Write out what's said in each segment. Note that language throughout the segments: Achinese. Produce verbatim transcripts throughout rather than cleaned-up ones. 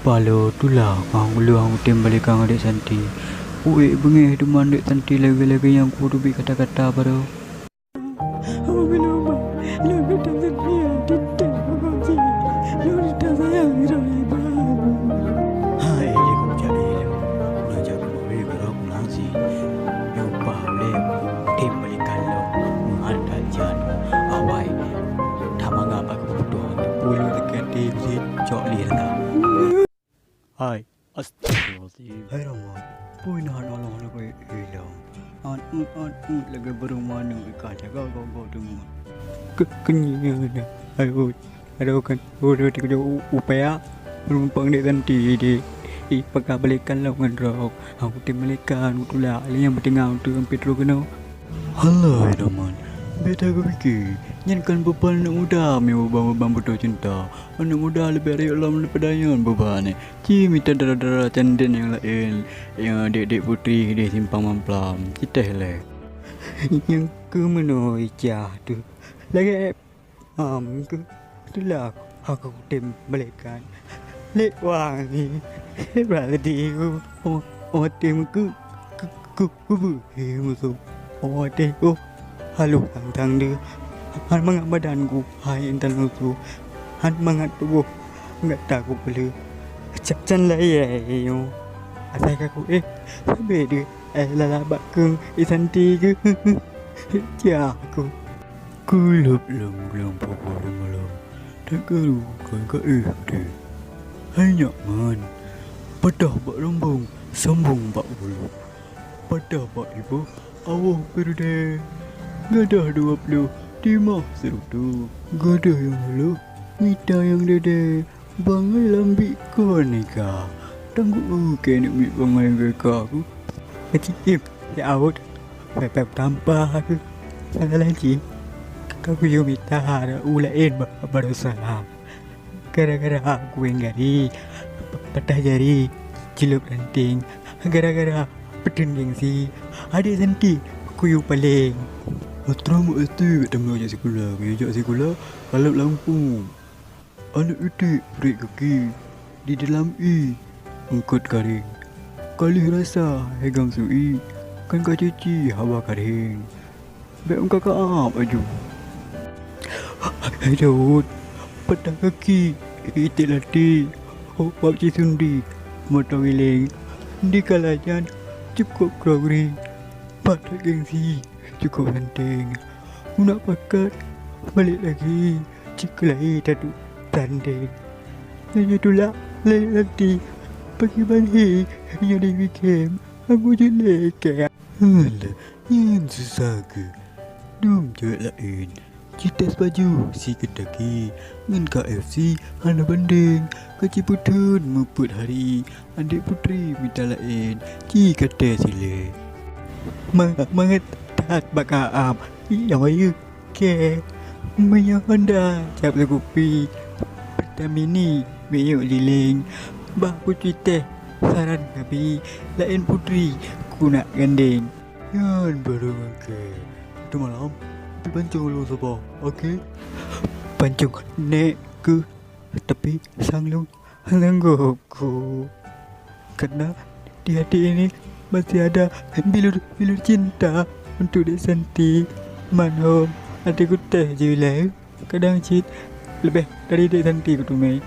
Paloe, tulah, kah ulôn han kutem balekang Dek Santi. Uék beungéh teuma Dek Santi lagée-lagée nyang kuteubiet kata-kata baroe. Hai, lé kujak ilée. Kujak ilée. Udah jak keunoe, baru pulang sih. Nyang paléng tem balikan lom meuhat that jan awai. Tamanga bak keubeutuhan teupulu teuka di bisi cok lé rata. Hai, astagfirullahaladzim. Hai Rama, pui nahan Allah nak ilong. An ut an ut lagée burung manok ikan jaga gok-gok teungoh. Ke kenyang dah. Hai ut. Aduh kan, udah tiga jauh upaya. Merumpang dek ganti di. Ih, pakai balikan lom ngon rok. Aku tim balikan, aku tulak. Lé nyang penting aku tu hampir terus kena. Alah, Idaman. Beta kupikir, nyan kan beban anak muda meu beban-beban beutôi cinta. Anak muda leubeh rayeuk lom daripada nyan beban. Ci mita dara-dara candén nyang laén, nyang dek-dek putri di simpang mamplam. Citeh lé. Nyang keu meunoe ijah tu. Lagée Am, keu, itulah aku tem balikan. Lek wang ni, berarti aku, oh, oh, tem ku, ku, ku, ku, ku, eh, musuh. Oh, tem ku, haluh tang-tang dia. Han mangat badan ku, hai intan musuh. Han mangat tuboh, gata ku peuleuh. Cak can lah, ya, ya. Asai ka ku, eh, sabe dia, eh, lalak bak keng, eh, santi ke. Cia aku. Kulhop lom glong poh-poh rumoh lom, that karu kon ka éh deh. Hai nyak man, padah bak lumbong, sambong bak bulu. Padah bak iboh, awoh peureudée. Gadôh dua ploh, timah sireutôh. Gadôh nyang haloh, mita nyang dede. Bangai lam biek kon ika. Tangguk keuneuk miet bangai geuka ku. Kacim, ya awot, pepek tampa ku. Salah lagi. Ka kuyue mita u laén ba-, baroe salam. Gara-gara kueng gari, patah jari, cilok ranting. Gara-gara peutreun gengsi, adik santi kuyue paleng. Atra meu SD tamlok jak sikula, kuyue jak sikula, kalab lampung. Aneuk iték prit gaki, di dalam ié eungkot karéng. Ka lheueh rasa hégam su ié, kan ka cuci haba karéng. Bék ungka ka-ap aju. Hai Daud, patah gaki, iték latih, hok bab cisundi, mata wiléng. Di kala nyan cukôp krok ri, pat that gengsi, cukôp ranténg. Unak pakat, balek lagi. Cit keu lahé taduek tandeng. Laju tulak lé lati, pakriban hé nyoe di weekend, aku jeuet lé kèe. Alah, nyan susah keuh. Dum cewek laén. Cites baju si keutaki ngon K F C hana bandeng. Ka cipeutheun meupeuet hari, adék putri mita laén, ci ka teusilée. Mangat, mangat that bak ka am, nyang bayeue. Oke, meunyoe Honda cap sikupi, Pertamini minyeuk lileng, bah kucuy teh saran kabi, laén putri kunak gandeng. Nyan baru oke. Teuma lam, pi pancong ulôn sapa, oke? Pancong nek keuh. Tapi sang lôn hana sanggob ku, karena di hati ini masih ada bilur-bilur cinta untuk Dek Santi. Man hom, até kutéh jibilai, kadang cit leubeh dari Dek Santi kuteumé.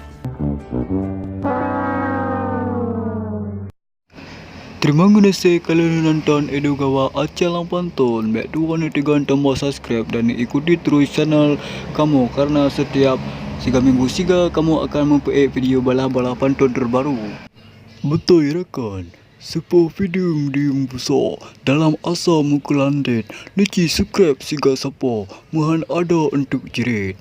Terima kasih kalian nonton Edo Gawa Aceh Lam Pantun. Bèk tuwoe neuteugon tombol subscribe dan ikuti terus channel kamoe, karena setiap siga minggu siga kamoe akan meupiek video balah-balah pantun terbaru. Beutôi rakan, seupôt video di busa dalam asa meukeulantét, neuci subscribe siga sapa meuhan ada untuk cirit.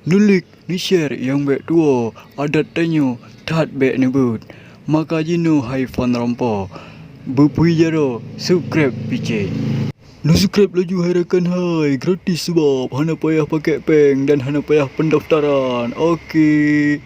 Neulik Neushare nyang bèk tuwoe, adat tanyoe that bèk neubeuet. Maka jinoe hai fan rampa, beupui jaroe subscribe picék. Neusubscribe laju hai rakan hai, gratis sabab hana payah pakai péng dan hana payah pendaftaran. Oke.